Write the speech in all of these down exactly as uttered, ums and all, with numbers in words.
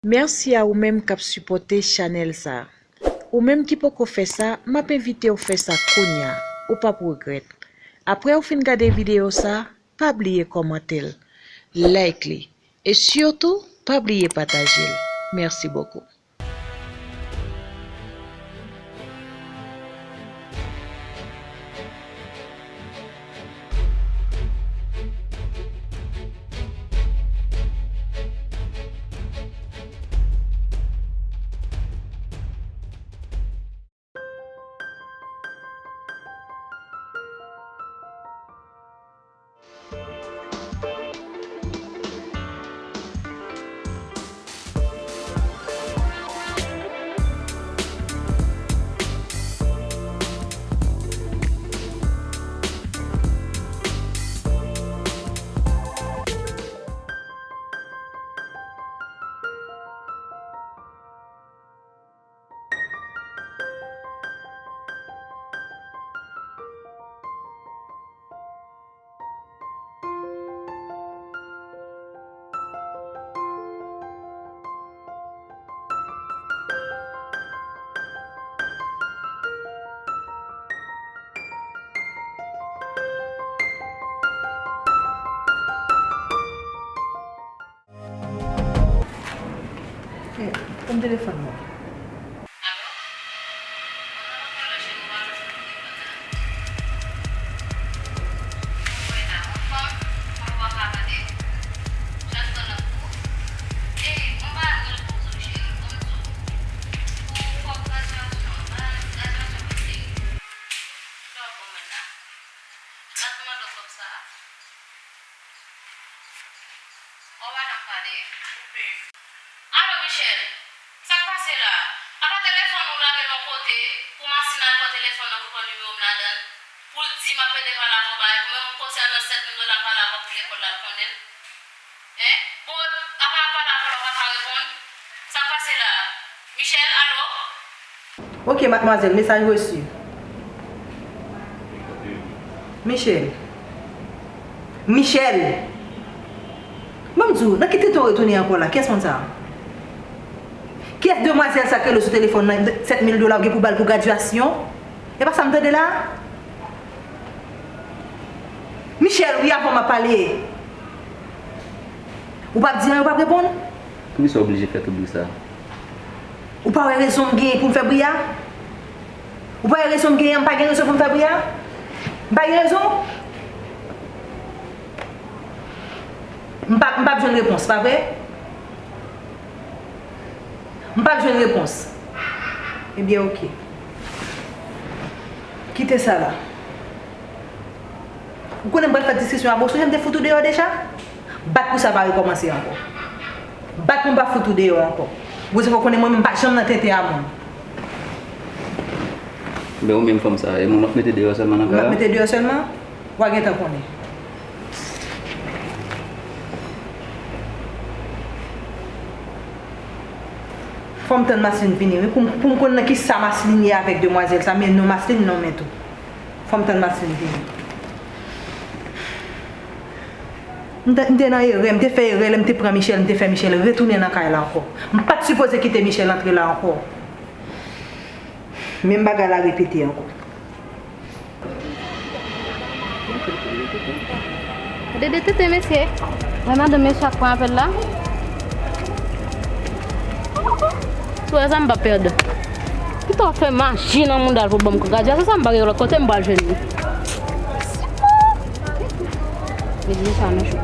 Mèsi a ou menm k ap sipòte chanèl sa. Ou menm ki poko fè sa, m ap envite w fè sa kounya. Ou p ap regrèt. Apre w fin gade videyo sa, pa bliye kòmante l, like li, e sitou, pa bliye pataje l. Mèsi bokou. Hey, konn telefòn mwen. Alo? Mwen nan lòt bò la cheri, ou pa wè foto telefòn nan? Ou wè la, yon fanm, fanm pa ka tande. Jackson nan kou. Hey, mwen pa reponn ou cheri, ban m di w. Pou fòk gradyasyon an, pa gradyasyon kote. Kisa w bon mwen la? Sa t mande w kòb sa a? Ou pa janm pale. Alo, Michel, sa k pase la? Apa telefòn ou lage l yon kote pou Masina al pran telefòn nan pou l pran nimewo m ladan l? Pou l di m ap pede pale avè w bagay pou mwen, m konsènan sèt mil dola m pale avè w pou lekòl la, l konnen l? Hein? Bon, apa m ap pale avè w la, ou pa ka reponn? Sa k pase la? Michel, alo? Ok, madmwazèl, mesaj resi. Michel. Michel! Ban m di w, nan ki tenten w retounen ankò la? Kiyès moun sa a? Kiyès demwazèl sa k rele w sou telefòn nan? Sèt mil dola w gen pou ba l pou gradyasyon? E pa sa m tande la? Michel, wi, avan m ap pale. Ou p ap di anyen, ou p ap reponn? Poukisa w oblije fè tout bri sa a? Ou pa wè rezon m genyen pou m fè bri a? Ou pa wè rezon m genyen an? M pa gen rezon pou m fè bri a? M pa gen rezon? M pa, m p ap jwenn repons, pa vre? M p ap jwenn repons. Ebyen, oke. Kite sa la. Ou konnen m pral fè diskisyon avè w, sonje m te fout ou deyò deja? Bat pou sa pa rekòmanse ankò. Bat pou m pa fout ou deyò ankò. Ou bezwen fè w konnen mwen menm m pa janm nan tenten a moun. Men ou menm fanm sa, e mwen m ap mete deyò sèlman nan kay la? M ap mete deyò sèlman? W a gentan konnen. Fò m tann Maslin vini, wi, pou m, pou m konn nan kisa Maslin ye avèk demwazèl sa, men non Maslin non men tou. Fò m tann Maslin vini. M te, m te nan erè, m te fè erè lè m te pran Michel, m te fè Michel retounen nan kay la ankò. M pa t sipoze kite Michel antre la ankò. Menm bagay la repete ankò. Gade de tete mesye. Wè madanm mesye ap pran apèl la. Sou wè sa m pa pèd. Pito w fè maji nan mouda l pou ban m kou gradyasyon sa, m pa gen lòt kote m pral jwenn li. Vin li sa nan chou.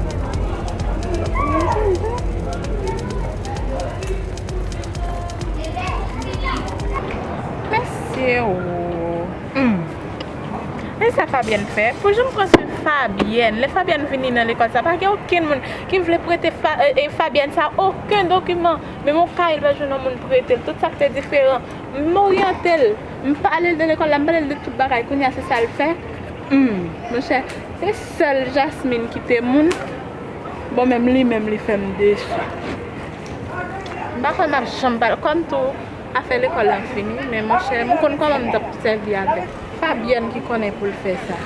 Mesye ou. Hmm. Men sa Fabyèn fè? Pou janm pran swen Fabyèn. Lè Fabyèn vini nan lekòl sa, pa gen okenn moun ki vle prete Fa, e, e, Fabyèn sa okenn dokiman. Menm yon kaye l pa jwenn yon moun prete l. Tout sa k te diferan. M oryante l. M pale l de lekòl la, m pale l de tout bagay. Kounye a se sa l fè. Hmm. Monchè, se sèl Jasmine ki te moun. Bon, menm li menm li fè m desi. M pa kwè m ap janm pale. Kòm tou, afè lekòl la fini, men monchè, m konn kòman m t ap sèvi avè l. Fabyèn ki konnen pou l fè sa.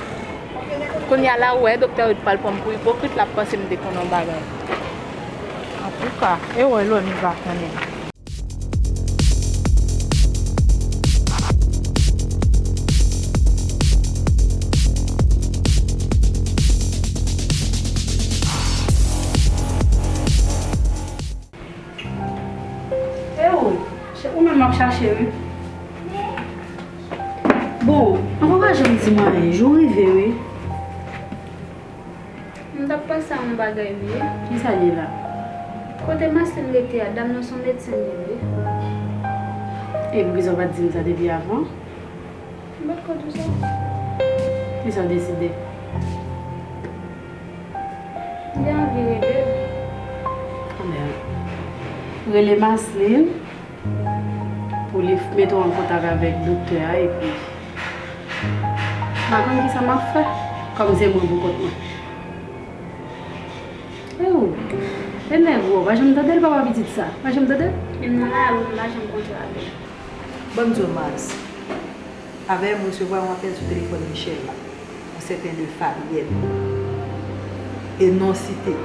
Kounye a la, ou wè, doktè Ruth pral pran m pou ipokrit, l ap panse m te konn yon bagay. An Ou ka, e wè lò li pa konnen. E ou, se ou menm m ap chache, wi. Bon, an pa janm di m anyen, jou rive, wi. M t ap panse a yon bagay, wi. Kisa l ye la? Kote Maslin rete a, dam nan se yon medsen li ye, wi. E poukisa w pa t di m sa depi avan? M pa t ko di w sa. Kisa w deside? M te anvi rele l. Anben, rele Maslin pou li mete w an kontak avèk doktè a, epi m pa konn kisa m ap fè, kòm se mwen pou kont mwen. E ou, e nèg ou, w pa janm tande l, papa pitit sa? W pa janm tande l? Li nan lari, m pa janm kontre avè l. Ban m di w, Mars. Avè m resevwa yon apèl sou telefòn Michel la, yon sèten de Fabienne. E non site.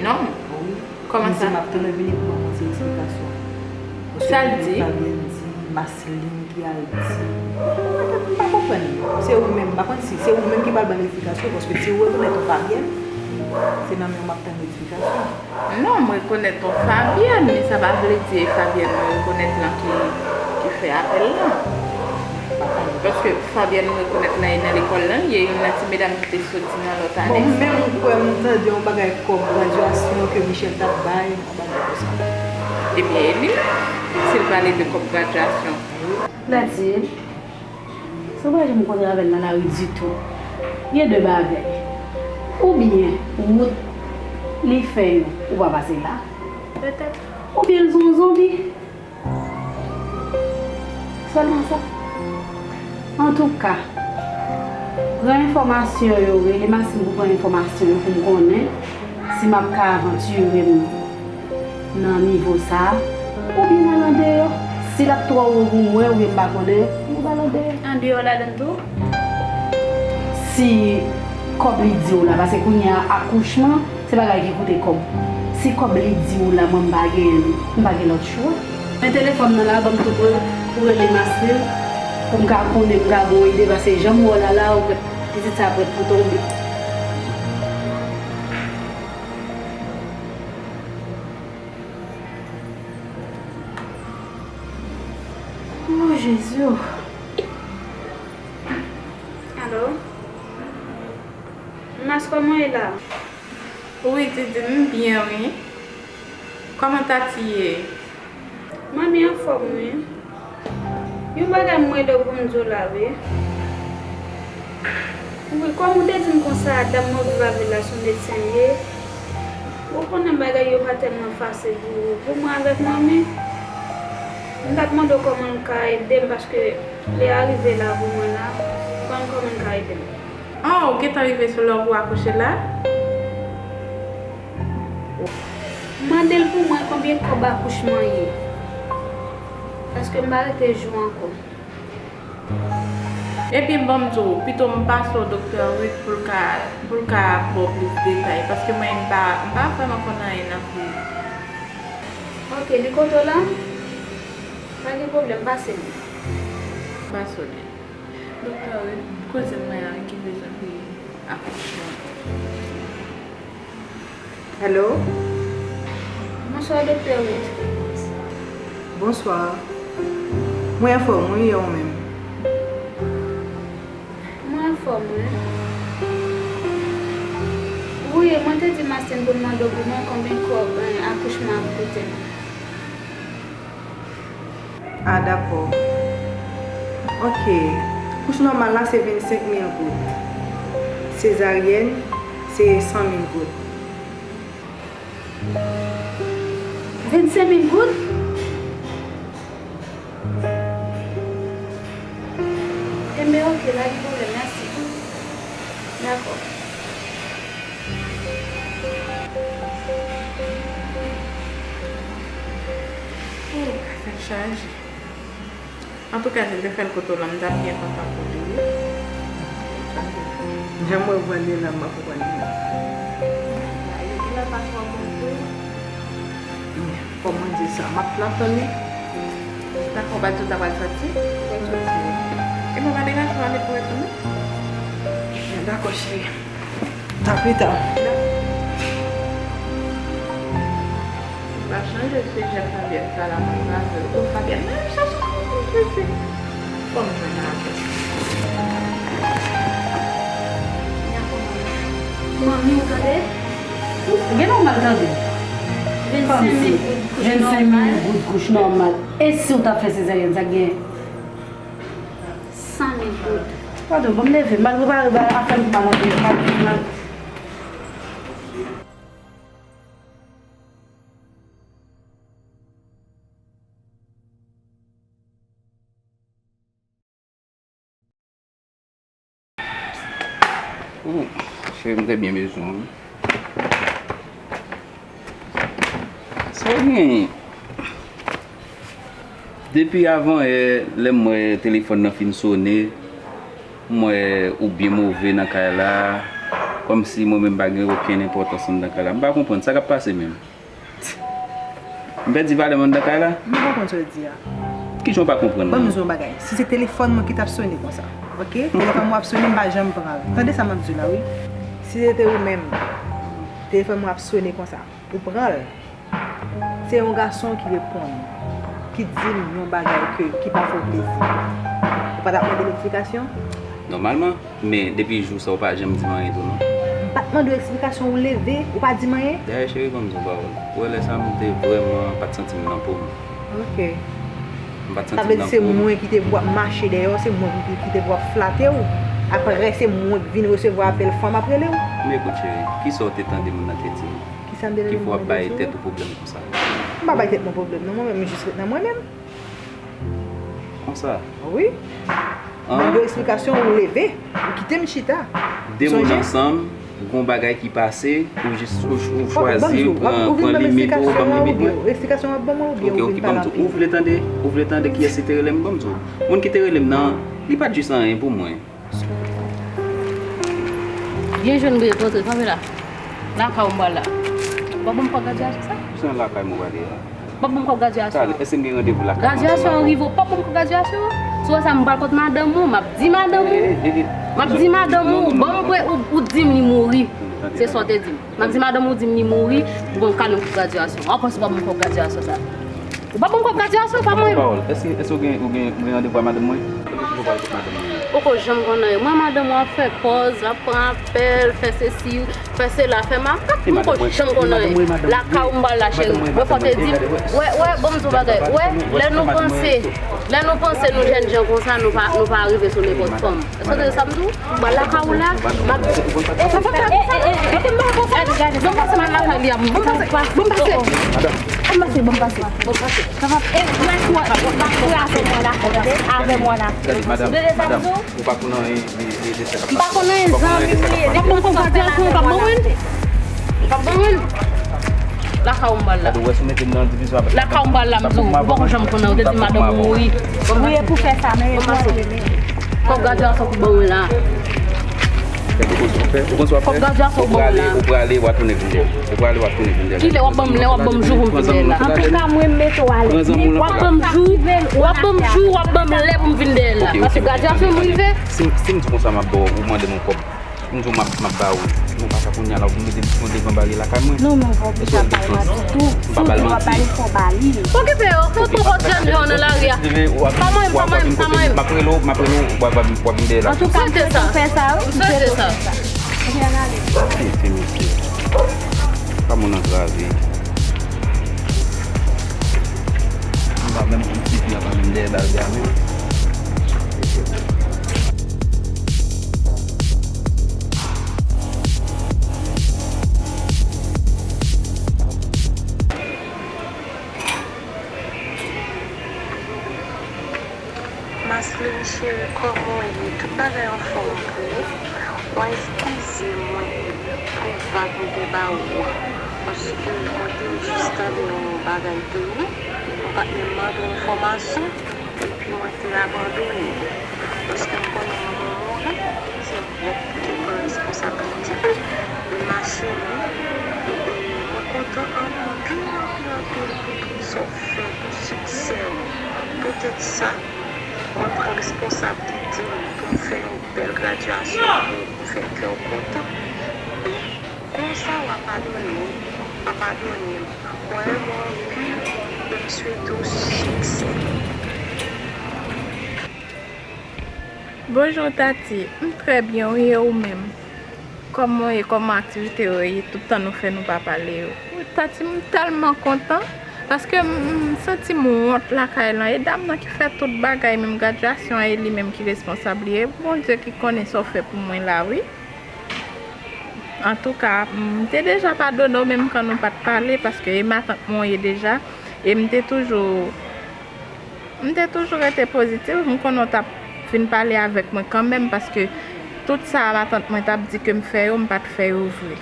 Non? Wi. Kòman sa? Li di m ap tann ou vini pou ban mwen ti eksplikasyon. Sa l di? Fabienne di Maslin ki al di. M pa konprann. Se ou menm, m pa konn si se ou menm ki pral ban m eksplikasyon, paske si ou rekonèt yon Fabienne, se nan men w m ap tann eksplikasyon. Non, m rekonèt yon Fabienne, men sa pa vle di e Fabienne mwen rekonèt lan ki, ki fè apèl lan. Paske Fabienne m rekonèt lan e nan lekòl lan li ye, youn nan ti medam ki te soti nan lòt ane sa. Bon, menm ou kwè m tande yon bagay kòb gradyasyon ke Michel t ap bay, yon bagay konsa. Ebyen, e li menm, si l pale de kòb gradyasyon. Wi. Lati, si w pa janm kontre avè l nan lari ditou, gen de bagay. Oubyen, wout li fè yo, ou pa pase la. Petèt. Oubyen l se yon zonbi. Sèlman sa. Antouka, pran enfòmasyon yo, rele Maslin pou pran enfòmasyon yo pou m konnen si m ap ka avantire m nan nivo sa a, oubyen m al andeyò. Si l ap twò wo pou mwen, oubyen m pa konnen, m ap al andeyò. Andeyò ladann tou? Si kòb li di w la, paske kounye a akouchman, se bagay ki koute kòb. Si kòb li di w la, mwen m pa gen, m pa gen lòt chwa. Men telefòn nan la, ban m tou pran pou rele Maslin, pou m ka konnen, m ka gen yon ide, paske jan m wè w la la, ou prèt, pitit sa prèt pou tonbe. Oh, Jezi, oh. Alo? Mas, kòman w ye la? Wi, Didine, m byen, wi. Kòman Tati ye? Manmi anfòm, wi. Yon bagay m rele w pou m di w la, wi. Wi, kòm ou te di m konsa, dam m ap viv avè l la se yon medsen li ye. Ou konnen bagay yo pa tèlman fasil pou, pou mwen avèk manmi. M t ap mande w kòman l ka ede m, paske lè a rive la pou mwen la, m pa konn kòman l ka ede m. Ah, ou gentan rive sou lè w pou akouche la? Mande l pou mwen konbyen kòb akouchman ye. Paske m pa rete jou ankò. Ebyen, ban m di w, pito m pase w doktè Ruth pou l ka, pou l ka ba w plis detay, paske mwen, m pa, m pa vrèman konn anyen nan fizye. Ok, li kote w la? Pa gen pwoblèm, pase m. Pase w li. Doktè Ruth, kouzen mwen an ki bezwen pou akouchman. Hello? Bonswa, Doktè Ruth. Bonswa. Mwen anfòm, wi, e ou menm? Mwen anfòm, wi. Wi, mwen te di Maslin pou l mande w pou mwen konbyen kòb, eh, akouchman ap koute m. Ah, dakò. Ok. Kouch nòmal la se vennsenk mil goud. Sezaryèn se san mil goud. Vennsenk mil goud? Enben, ok, pa gen pwoblèm, mèsi. Dakò. Ooh, tèt chaje. Antouka, si l te fè l kote w la, m t ap byen kontan pou li, wi. Jan m wè w pran li la, m pa konprann li. Yo genlè pa twò bon tou. Kòman di sa? M ap, m ap tann li. Dakò, w pa di w ta pral soti? Mwen soti. E mwen pa degaje w ale pou retounen? Dakò, cheri. A pita. Pa chanje sijè Fabienne sa la, mwen kraze l. Fabienne, men chache kòman m kraze. Fò m jwenn avè l. Manmi, ou tande? Ou gen nòmal tande. Vennsenk mil goud kouch nòmal. Vennsenk mil goud kouch nòmal. E si w ta fè sezaryèn, sa k gen? San mil goud. Padon, ban m leve. M al prepare ba afè m pou m al antre. M al, m al. Ooh, cheri, m te byen bezwen w wi. Sa w genyen? Depi avanyè, lè m wè telefòn nan fin sone, m wè ou byen move nan kay la, kòmsi mwen menm pa gen okenn enpòtans anndan kay la. M pa konprann sa k ap pase menm. M pèdi valè m anndan kay la? M pa konprann sa w di a. Kijan w pa konprann nan? Ban m di w yon bagay. Si se telefòn mwen ki t ap sone konsa, oke? Telefòn mwen ap sone, m pa janm pran l. Tande sa m ap di w la, wi. Si se te ou menm, telefòn mwen ap sone konsa, ou pran l. Se yon gason ki reponn, ki di m yon bagay ke, ki pa fè w plezi. Ou pa t ap mande m eksplikasyon? Nòmalman. Men depi jou sa ou pa janm di m anyen tou non. M pa t mande w eksplikasyon, ou leve, ou pa di m anyen? Dayè cheri, ban m di w yon pawòl. Ou wè lè sa a m te vrèman pa t santi m nan po m. Ok. M pa t santi m nan po m. Sa vle di se mwen ki te pou ap mache dèyè w, se mwen ki, ki te pou ap flate w. Apre se mwen ki vin resevwa apèl fanm ap rele w. Men ekout cheri, kisa w te tande moun nan te di w? Kisa m te tande moun nan te di w? Ki fè w ap bay tèt ou pwoblèm konsa? M pa bay tèt mwen pwoblèm non, mwen menm, m jis ret nan mwen menm. Konsa? Wi. An? Mande w eksplikasyon, ou leve, ou kite m chita. De moun ansanm, gon bagay ki pase, ou jis, ou, ou chwazi pran, pran limit ou, ban m limit mwen. Eksplikasyon w ap ban mwen oubyen ou vin pa rapid? Ok, ok, ban m di w. Ou vle tande, ou vle tande kiyès ki te rele m? Ban m di w. Moun ki te rele m nan, li pa t jis anyen pou mwen. Byen jwenn byen kontre, kanpe la. Lakay ou m pral la. W ap ban m kòb gradyasyon sa? Ou se nan lakay mwen prale a? W ap ban m kòb gradyasyon an? Talè, èske m gen randevou lakay mwen ansanm avè w? Gradyasyon an rive, w p ap ban m kòb gradyasyon an? Si w wè sa, m pral kot madanm ou, m ap di madanm ou. M ap di madanm ou, ban m pre, ou, ou di m li mouri. Se sa w te di m. M ap di madanm ou di m li mouri, ou ban m kado kòb gradyasyon. Ankò si w p ap ban m kòb gradyasyon sa. Ou pa ban m kòb gradyasyon, pa mwen. Pawòl, èske, èske ou gen, ou gen, ou gen randevou a madanm mwen? Poko janm konn anyen. Mwen, madanm mwen ap fè pòz, l ap pran apèl, fè sesi, fè sela, fè makak. Mwen poko janm konn anyen. Lakay ou m pral la, cheri. Mwen fò te di, wè, wè, ban m di w bagay. Wè, lè nou panse, lè nou panse nou jènjan konsa, nou pa, nou pa rive sou nenpòt fanm. Èske w tande sa m di w? Mwen lakay ou la, m ap, ban m pase, ban m lakay li a, ban m pase, ban m pase. Ban m pase, ban m pase. Ban m pase. Sa va, e, mwen, mwen, mwen, avè mwen la, avè mwen la. Gade, madanm, madanm, ou pa konn anyen de, de, de sa k ap pase. M pa konn anyen, zanmi m ye. W ap ban m kòb gradyasyon, w p ap ban mwen? W p ap ban mwen? Lakay ou m pral la. Gade, ou wè si w mete m nan divizyon avèk madanm. Lakay ou m pral la, m di w, ou poko janm konn anyen, ou te di madanm ou mouri. Ou ye pou fè sa, men e pou antre men. Kòb gradyasyon pou ban mwen la. Ou konn sa w ap fè? Ou konn sa w ap fè? Kòb gradyasyon pou ban mwen la. Ou prale, ou prale, w a tounen vin dèyè. Ou prale, w a tounen vin dèyè. Kilè w ap ban m lè, w ap ban m jou pou m vin dèyè la? Antouka, mwen m mete w alèz. W ap ban m jou, w ap ban m jou, w ap ban m lè pou m vin dèyè la. Paske gradyasyon m rive. Si, si m di konsa m ap ba w, ou mande m yon kòb. M di w m ap, m ap ba ou. Men pa sa kounye a la, ou vin mete m devan baryè lakay mwen. Non, men w pa oblije ap pale mal ditou. Si w di w ap pale, fò w pale. Okipe yo, fò w pran kòb jènjan nan lari a. Pa manyen m, pa manyen m, pa manyen m. M ap rele w, m ap rele w, w ap, w ap, w ap vin dèyè la. Antouka, m swete w fè sa, wi. M swete w fè sa. Byen ale. Ti mesye. Pa moun antraje. M pa menm konn si fi a pa menm dèyè baryè a menm. Maslin cheri, kòman w ye? Tout bagay anfòm pou ou? W a eskize mwen pou vag m te ba ou a, paske mwen te jis tande yon bagay de ou, m pa t menm mande w enfòmasyon, epi mwen te abandone w, paske m konnen manman w mouri, se ou k te pran responsablite. Men ma chérie, e, mwen kontan anpil, anpil, anpil, anpil pou tout Poutèt sa, mwen pran responsablite m pou m fè yon bèl gradyasyon pou w, pou w fè kè w kontan. E konsa w a padone m, w a padone m. Mwen renmen w anpil e m swete w siksè. Bonjou Tati, m trè byen wi, e ou menm? Kòman w ye? Kòman aktivite yo ye? Tout tan nou fè nou pa pale yo. Wi Tati, m tèlman kontan paske m, m santi m wont lakay lan. E dam nan ki fè tout bagay, menm gradyasyon an, e li menm ki responsab li. E Bondye ki konnen sa w fè pou mwen la wi. Antouka, m te deja padone w menm kan nou pa t pale paske e matant mwen w ye deja. E m te toujou M te toujou rete pozitif, m konnen w t ap vin pale avèk mwen kanmenm, paske tout sa matant mwen t ap di ke m fè yo, m pa t fè yo vre.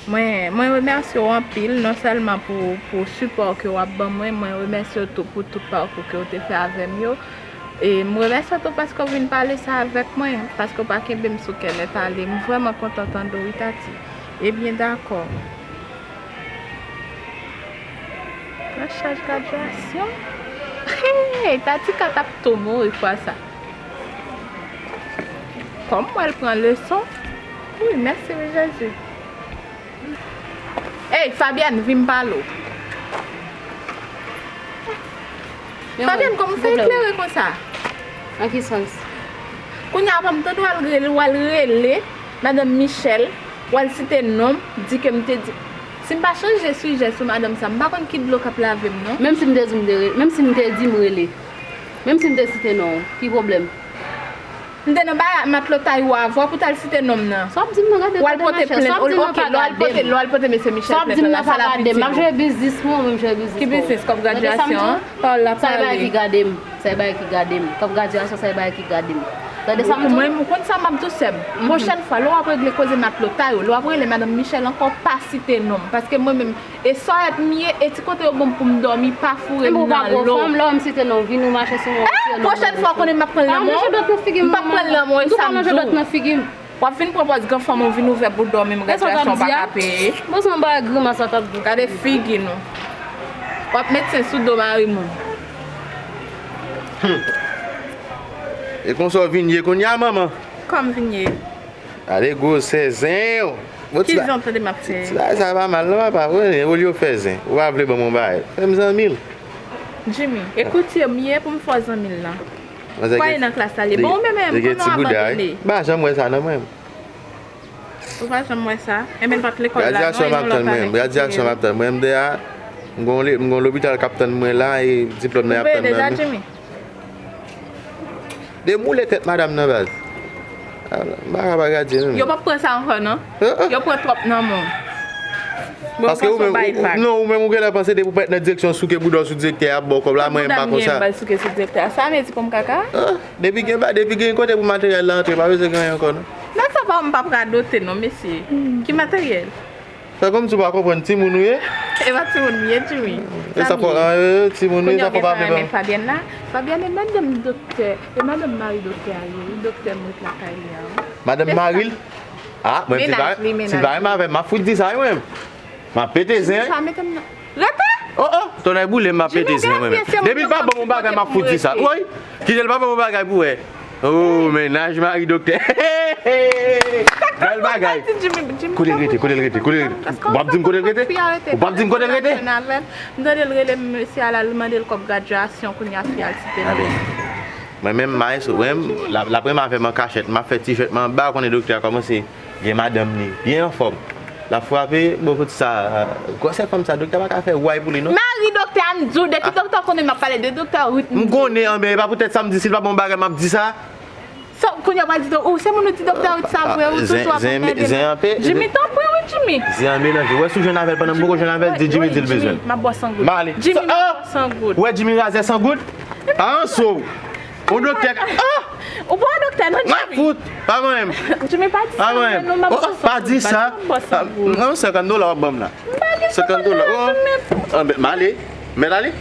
Mwen, mwen remèsye w anpil, non sèlman pou, pou sipò ke w ap ban mwen, mwen remèsye w tou pou tout pakou ke w te fè avè m yo. E m remèsye w tou paske w vin pale sa avèk mwen, paske w pa kenbe m sou kè nèt ale. M vrèman kontan tande w wi Tati. Ebyen dakò. Pran chaj gradyasyon. Hey, Tati ka t ap tou mouri fwa sa. Kòm mwen l pran leson. Wi, mèsi wi Jezi. Hey, Fabienne, vin m pale w. Fabienne, kòman w fè eklere konsa? Nan ki sans? Kounye a, pa m tande w al rele, w al rele madanm Michel, w al site non m, di ke m te di. Si m pa chanje sijè sou madanm sa, m pa konn ki dlo k ap lave m non. Menm si m te di m te re-, menm si m te di m rele, menm si m te site non w, ki pwoblèm? M te nan ba matlotay ou avè w pou t al site non m nan. Sa w ap di m nan gade, w al pote plent, ok, lè w al pote, lè w al pote mesye Michel plent la, sa l ap itil ou? M ap jere biznis mwen, ou menm jere biznis pa w. Ki biznis? Kòb gradyasyon an? Pawòl la pale. Sa e bagay ki gade m. Sa e bagay ki gade m. Kòb gradyasyon, sa e bagay ki gade m. Tande sa m di w? Mwen, ou konn sa m ap di w, sè m. Pwochèn fwa, lè w ap regle koze matlotay ou, lè w ap rele madanm Michel ankò, pa site non m. Paske mwen menm, e sòyèt m ye, e ti kote yo ban m pou m dòmi, pa foure m nan lo. Lè w m site non w, vin ou mache sou mwen. Pwochèn fwa, w konnen m ap pran l nan men w. M p ap pran l nan men w, e sa m di w. W ap vin pran pòz gran fanm ou vin ouvè bout dòmi m, gradyasyon w pa ka peye. Bon, se yon bagay grimas sa t ap di. Gade figi nou. W ap met sen sou do mari moun. E konsa w vin ye kounye a, manman? Kòm vin ye? Gade gwosè zen w. Ki zen w tande m ap fè? Ti bagay sa pa mal non, papa. Olye w fè zen, ou pa vle ban m yon bagay. Fè m zanmi l. Jimmy, e koutye m ye pou m fè w zanmi l lan. Kwaye nan klas la li ye. Bon, ou menm, menm, konnen w abandone. M pa janm wè sa nan mwen. Ou pa janm wè sa? Enben, l pa t lekòl la non, e yon lòt bagay ki te. Gradyasyon m ap tann mwen. Gradyasyon m ap tann mwen. M deja, m gon le-, m gon lopital k ap tann mwen la, e diplòm nan y ap tann nan men. Ou peye deja, Jimmy? Demoule tèt madanm nan baz. M pa ka pa gade menm. Yo p ap pran sa ankò non. Yo pran twòp nan men w. Paske ou menm, non, ou menm ou genlè panse depi w pa t nan direksyon souke bouda w sou direktè a ap ba w kòb la, mwen m pa konsa. Bouda m gen m ba l souke sou direktè a. Sa vle di pou m kaka? Depi gen ba, depi gen kote pou materyèl la antre, pa bezwen gen anyen ankò non. Nèg sa pa m p ap radote non, mesye. Ki materyèl? Fè kòmsi w pa konprann timoun ou ye. E pa timoun m ye, Jimmy. E sa fò, timoun ou ye, sa fò pa vle ban m. Fabienne la. Fabienne, e madanm doktè, e madanm mari doktè a ye wi, doktè m ret lakay li a wi. Madanm mari l? Ah, mwen, si l pa, si l pa renmen avè m, m ap fout di sa wi mwen. M ap pete zen. Rete! Oh, oh, tonnè boule m, m ap pete zen mwen menm. Depi l pa ban m yon bagay, m ap fout di sa. Woy, kite l pa ban m yon bagay pou wè. Oh, mennaj mari doktè. Bèl bagay. Kote l rete, kote l rete, kote l rete. Ou p ap di m kote l rete? Ou p ap di m kote l rete? M tande l rele mesye a la, l mande l kòb gradyasyon, kounye a fi a l site non. Mwen menm, Maes, mwen menm, l ap, l ap renmen avè m an kachèt, m ap fè ti jwèt, mwen anba, konnen doktè a kòmanse gen madanm li byen anfòm. L ap frape, bon, kote sa, gwosè fanm sa, doktè pa ka fè way pou li, non. Mari doktè a, m di w, depi doktè konnen m ap pale de doktè Ruth, m di w. M konnen, anben, e pa poutèt sa m di, si l pa bon bagay, m ap di sa. Sa, kounye a w pral di, ou se moun ou di doktè Ruth sa vre, ou toujou ap anmède m. Jimmy, tanpri, wi, Jimmy. Zen an melanje. Ou wè si w jwenn avè l pandan m poko jwenn avè l, di Jimmy di l bezwen m. M ap bwè san goud. M ale. Jimmy, m ap bwè san goud. Ou wè Jimmy razè san goud? Pa ranse w. Yon doktè ka, ah! Ou pa yon doktè non, Jimmy. Mwen fout. Pa mwen menm. Jimmy, pa di sa non, m ap bwè san goud. Pa di sa. M ap bwè san goud. Non, senkant dola w ap ban m la. M pa gen senkant dola, Jimmy. Oh, oh. Anben, m ale. Mèt ale.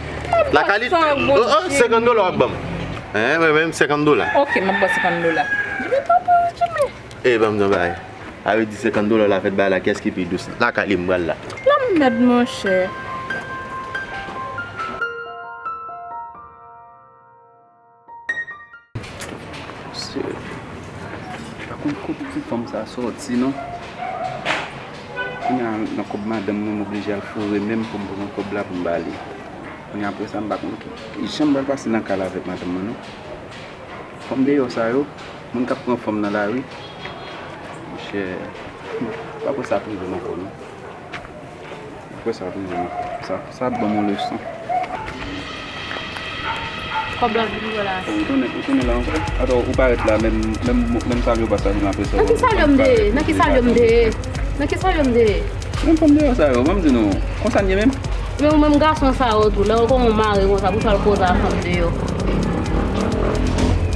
Lakay li. Oh, oh, senkant dola w ap ban m. Hein, mwen menm senkant dola. Ok, m ap bwè senkant dola. Jimmy, tanpri, Jimmy. Eh, ban m di yon bagay. Sa vle di senkant dola w la fèt bay la, kiyès ki pi dous? Lakay li m pral la. Lanmèd, monchè. Mesye, pa konn kote ti fanm sa sòti non. Kounye a nan kòb madanm mwen, m oblije al foure men m pou m pran kòb la pou m ba li. Kounye a apre sa, m pa konn ki, ki jan m pral pase nan kay la avèk madanm mwen non. Fanm deyò sa yo, moun k ap pran fanm nan lari. Monchè, m pa kwè sa ap rive m ankò non. Apre sa, ap rive m ankò. Sa, sa ap ban m yon leson. Kòb la vin wè la. Ou tounen, ou tounen la ankò? Atò, ou parèt la, menm, menm, menm salye w pa salye m apre sa. Nan ki salye m te ye? Nan ki salye m te ye? Nan ki salye m te ye? Menm fanm deyò sa yo, ban m di nou, konsa n ye menm? Men ou menm gason sa yo tou, lè w konn yon mari konsa, pou sa l koze a fanm deyò.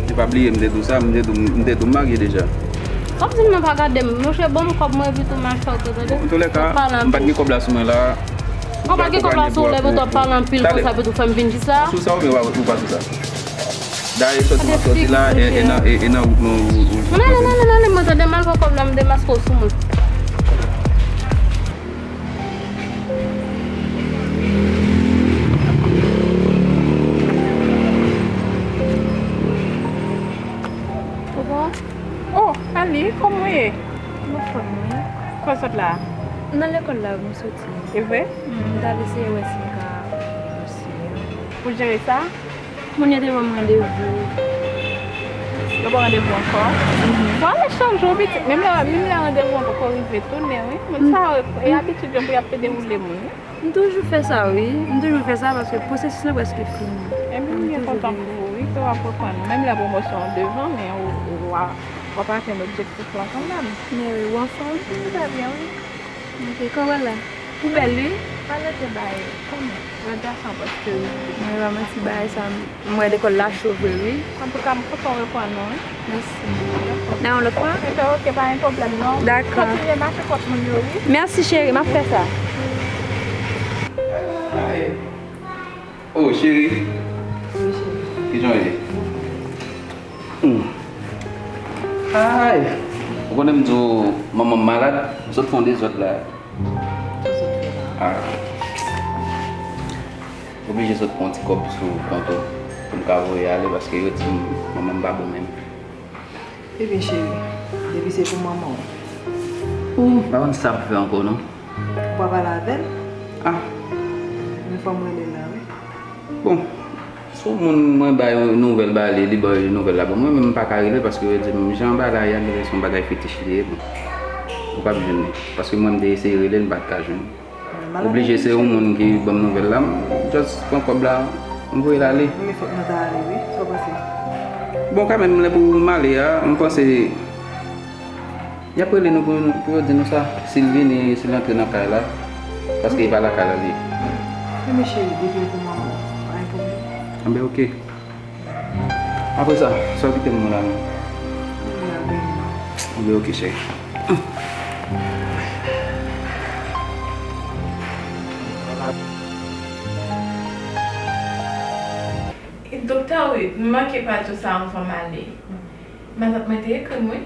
E pa bliye, m te di w sa, m te di w, m te di w m marye deja. W ap di m nan pa gade m. Monchè, ban m kòb mwen epi tou m achte w tou, tande? Bon, antoulèka, m pa t gen kòb la sou mwen la. Ou pa t gen kòb la sou ou, lè w ap pale anpil konsa, epi tou fè m vin jis la. Sou sa oubyen ou pa, ou pa sou sa? Dayè, sòti m ap sòti la, e, e nan, e, e nan wout nou. Mwen ale, mwen ale, mwen ale, mwen tande m al pran kòb la, m demaske w sou mwen. Ou bon? Oh, Ali, kòman w ye? M anfòm, wi. Kote w sot la? Nan lekòl la, wi, m soti. E vre? Mm, m t al eseye wè si m ka dosye a. Pou jere sa? Moun yo te ban m randevou. Yo ban randevou ankò? Mhm. Bon, ale chak jou, pitit. Menm lè, menm lè randevou an poko rive tounen, wi. Moun sa yo, e abitid yo pou y ap dewoule moun, wi. M toujou fè sa, wi. M toujou fè sa paske pwosesis la prèske fini. Ebyen, m byen kontan pou ou, wi, ke w ap reprann. Menm lè pwomosyon an devan, men ou, ou a, w ap atenn objektif la kanmenm. Men wi, ou anfòm? M trè byen, wi. Ok, kòman w la? Ou bèl, wi. Pale de bagay, kòman? Gad gason paske wi. Mwen pa manti bagay sa, m wè lekòl la cho vre, wi. Antouka, m kontan reprann ou, wi. Mèsi. Nan yon lòt fwa? Ebyen, ok, pa gen pwoblèm, non. Dakò. Kontinye mache kot moun yo, wi. Mèsi, cheri, m ap fè sa. Oh, cheri. Wi, cheri. Kijan w ye? Hmm. Ay! Ou konnen m di w manman m malad, m sot fè yon dezòd la. Sa w sot fè la? Ah. Oblije sot pran yon ti kòb sou kont ou pou m ka voye ale paske yo di m manman m pa bon menm. Ebyen cheri, depi se pou manman w. Ou pa konn sa pou fè ankò non. Ou pa pale avè l? Ah. Men fò m rele l la wi. Bon, si yon moun mwen bay yon nouvèl ba li, li bay nouvèl la ban mwen, men m pa ka rele l paske yo di m jan bagay la ye a, genlè se yon bagay fetich li ye, bon. Ou p ap jwenn li. Paske mwen m te eseye rele l, m pa t ka jwenn. Oblije se yon moun ki ban m nouvèl la, m just pran kòb la, m voye l ale. Men fòk nou ta ale wi, sa w panse? Bon, kanmenm, lè pou m ale a, m panse y ap rele nou pou, pou yo di nou sa, si l vini, si l antre nan kay la, paske e pa lakay la li ye. Men cheri, depi e pou manman w, pa gen pwoblèm. Anben, ok. Apre sa, sa w kite m la non. Ebyen, ok, cheri. Doktè Ruth, m manke pa di w sa anvan m ale. Matant mwen te ekri m, wi.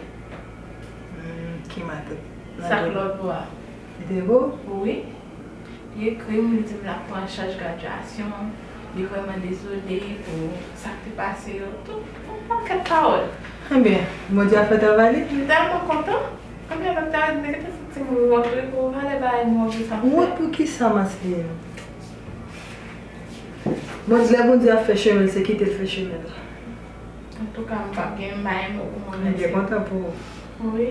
Hmm, ki matant? Sa k lòt bò a. Li te bo? Wi. Li ekri m, li di m l ap pran chaj gradyasyon, li vrèman dezole pou sa k te pase yo, tout yon pakèt pawòl. Ebyen, Bondye ap fè travay li. M tèlman kontan. Ebyen, doktè a di, m te gentan santi m wont, wi, pou valè bagay nou anvi sa m fè. Wont pou kisa, Marceline? Bondye, lè Bondye ap fè chemen l, se kite l fè chemen l. Antouka, m p ap gen mayi mo pou mwen. M byen kontan pou ou. Wi.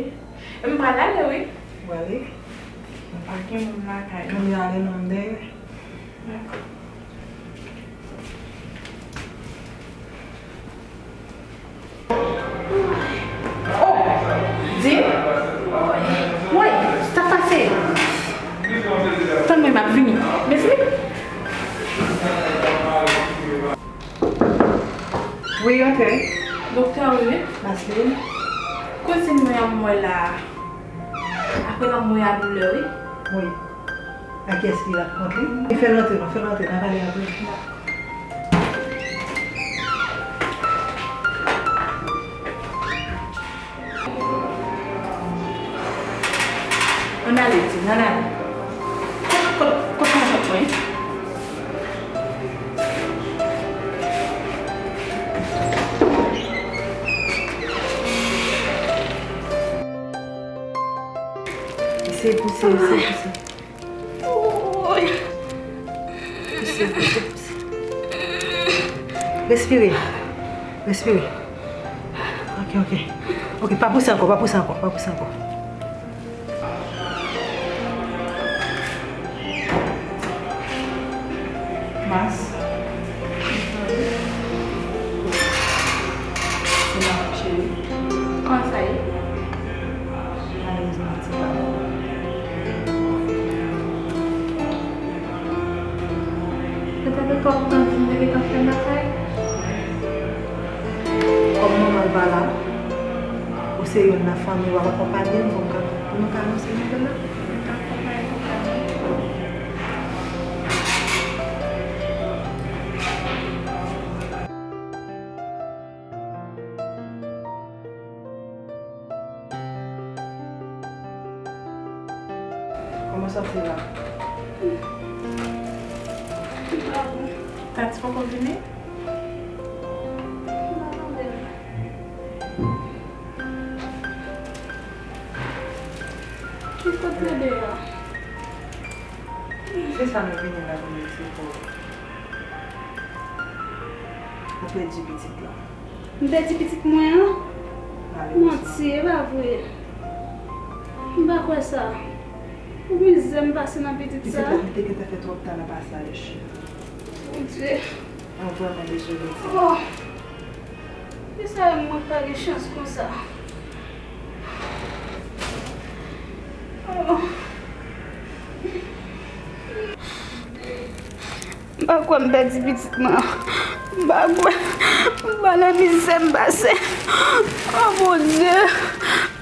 M pral ale, wi. Ou ale? M pa gen moun lakay. M ale non, m dèyè. Dakò. Oh! Di? Woy, sa k pase? Tann mwen, m ap vini. Mezanmi. Wi, antre. Doktè, wi. Marceline. Kouzin mwen an m wè la a. Apre l ap mouri a doulè, wi. Wi. A kiyès li rap kont li? Fè l antre non, fè l antre, n a pale apre. Ann ale, Tim, ann ale. Kot, kot, kot matant mwen? Pouse, pouse, pouse. Pouse, pouse, pouse. Respire. Respire. Ok, ok. Ok, pa pouse ankò, pa pouse ankò, pa pouse ankò. Mas. Se la, cheri. Kòman sa ye? Malerezman, ti pa. Petèt ou t ap tann si m te gentan fè bagay. Kòm manman l pa la, ou se youn nan fanmi w ap akonpaye l, donk, pou nou ka anonse nouvèl la. Kòman w santi la? Tati poko vini? Ki kote de a? Se sa nou vini la pou nou di pou ou pèdi pitit la. M pèdi pitit mwen an? Malerezman. Manti, e pa vre. M pa kwè sa. Pou mizè m pase nan pitit sa. Pitit la, m te gentan fè twòp tan nan pase a, cheri. Bondye. Mwen vrèman dezole, ti. Oh. Kisa mwen pa gen chans konsa? Oh. M pa kwè m pèdi pitit mwen an. M pa kwè. M pa nan mizè m pase. Oh, Bondye.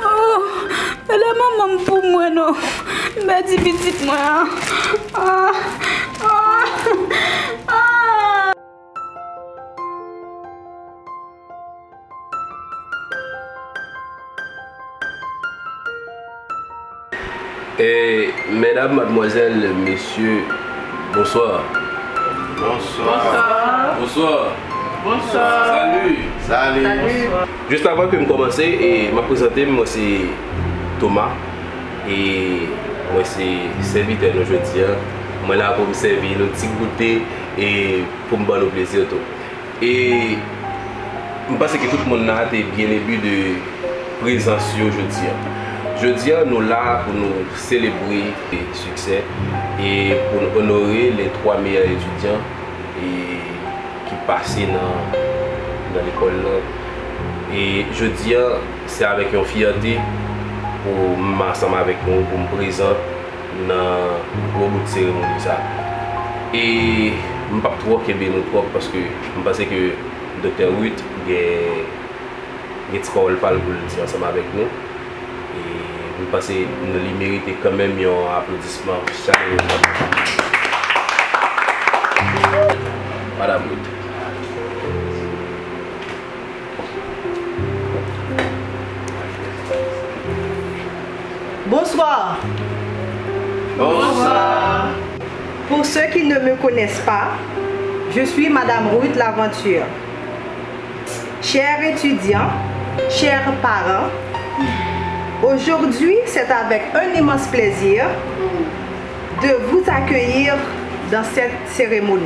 Oh, pa lè manman m pou mwen, non. M pèdi pitit mwen an. Ah, ah, ah. Eh, medam, madmwazèl, mesye, bonswa. Bonswa. Bonswa. Bonswa. Bonswa. Salut. Salut. Salut. Jis avan ke m kòmanse, e, m ap prezante m, mwen se Thomas. E mwen se sèvitè nou jodi a. Mwen la pou m sèvi nou ti goute e pou m ban nou plezi tou. E m panse ke tout moun la te byen ebi de prezans yo jodi a. Jodi a, nou la pou nou selebre siksè e pou nou onore les trois meilleurs étudiants e ki pase nan, nan lekòl lan. E jodi a, se avèk yon fyète pou m ansanm avèk nou, pou m prezan nan gwo bout seremoni sa. E m p ap twò kenbe nou twòp paske m panse ke Doktè Ruth gen, gen ti pawòl pa l pou l di ansanm avèk nou. E m panse li merite kanmenm yon aplodisman chalerezman. Madam Ruth. Bonsoir. Bonsoir. Pour ceux qui ne me connaissent pas, je suis Madame Ruth Laventure. Chers étudiants, chers parents, aujourd'hui, c'est avec un immense plaisir de vous accueillir dans cette cérémonie.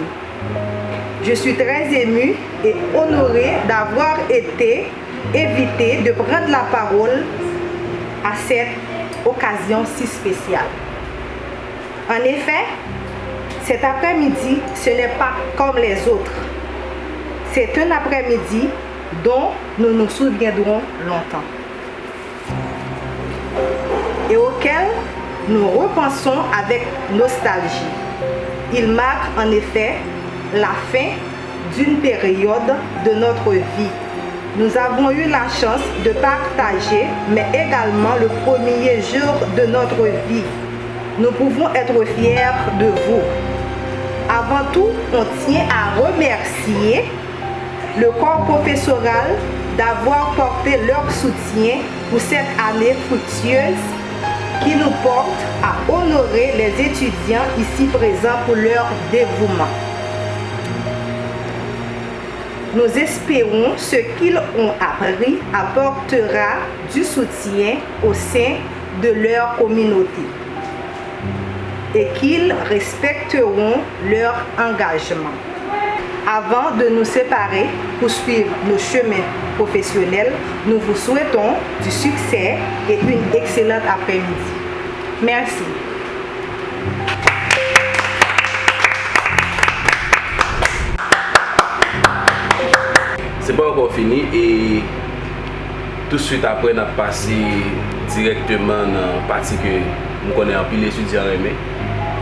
Je suis très émue et honorée d'avoir été invitée de prendre la parole à cette occasion si spéciale. En effet, cet après-midi, ce n'est pas comme les autres. C'est un après-midi dont nous nous souviendrons longtemps et auquel nous repensons avec nostalgie. Il marque en effet la fin d'une période de notre vie. Nous avons eu la chance de partager, mais également le premier jour de notre vie. Nous pouvons être fiers de vous. Avant tout, on tient à remercier le corps professoral d'avoir porté leur soutien pour cette année fructueuse qui nous porte à honorer les étudiants ici présents pour leur dévouement. Nous espérons ce qu'ils ont appris apportera du soutien au sein de leur communauté. et qu'ils respecteront leur engagement. Avant de nous séparer pour suivre nos chemins professionnels, nous vous souhaitons du succès et une excellente après-midi. Merci. Se pa ankò fini e touswit apre n ap pase dirèkteman nan pati ke m konnen anpil etidyan renmen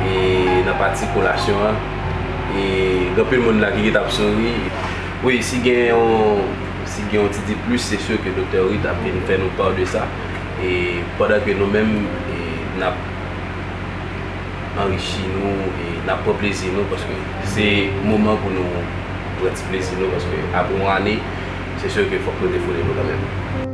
e nan pati kolasyon an e gen anpil moun la ki gentan ap souri. Wi, si gen yon si gen yon ti diplis, se si ke Doktè Ruth ap vin fè nou pa de sa e pandan ke nou menm e n ap anrichi nou e n ap pran plezi nou paske se moman pou nou pran ti plezi nou paske apre yon ane se si ke fòk nou defoule nou kanmenm.